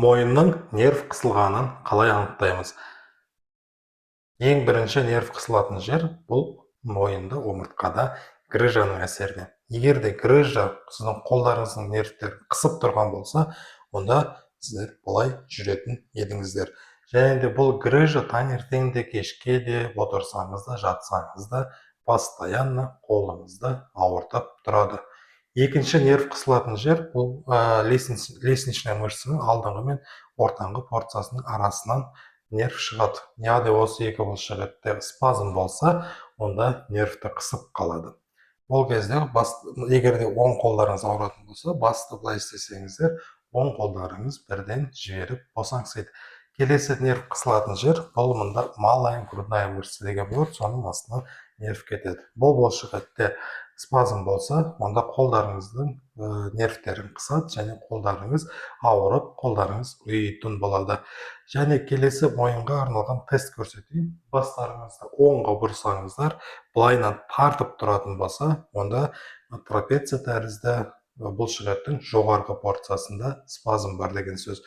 Мойынның нерв қысылғанын қалай анықтаймыз? Ең бірінші нерв қысылатын жер бұл мойында, омыртқада грыжаның әсерінен. Егер де грыжа сіздің қолдарыңыздың нервтерін қысып тұрған болса, онда сіздер бұлай жүретін едіңіздер. Және де бұл грыжа таңертең де, кешке де, отырсаңыз да, жатсаңыз да, постоянно қолыңызды ауыртып тұрады. Екінші нерв қысылатын жер бұл лестничная мышцаның алдыңғы мен ортаңғы порциясының арасынан нерв шығады. Яғни осы екі бұлшықетте спазм болса, онда нервті қысып қалады. Ол кезде бас, егер де оң қолдарыңыз ауыратын болса, басты былай істесеңіздер, оң қолдарыңыз бірден жіберіп босаңсиды. Келесі нерв қысылатын жер бұл мында малая грудная мышца деген болады, соның астынан нерв кетеді. Бұл бұлшықетте спазм болса, онда қолдарыңыздың нервтерін қысады және қолдарыңыз ауырып, қолдарыңыз ұйитын болады. Және келесі мойынға арналған тест көрсетейін. Бастарыңызды оңға бұрсаңыздар, былайынан тартып тұратын болса, онда трапеция тәрізді бұлшықеттің жоғарғы порциясында спазм бар деген сөз.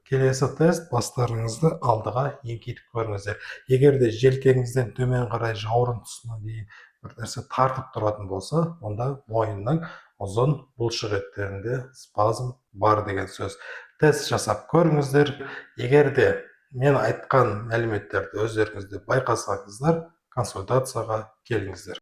Келесі тест: бастарыңызды алдыға еңкейтіп көріңіздер. Егер де желкеңізден төмен қарай жауырын тұсына дейін бір нәрсе тартып тұратын болса, онда мойынның ұзын бұлшық еттерінде спазм бар деген сөз. Тест жасап көріңіздер. Егер де мен айтқан мәліметтерді өздеріңіз де байқасаңыздар, консультацияға келіңіздер.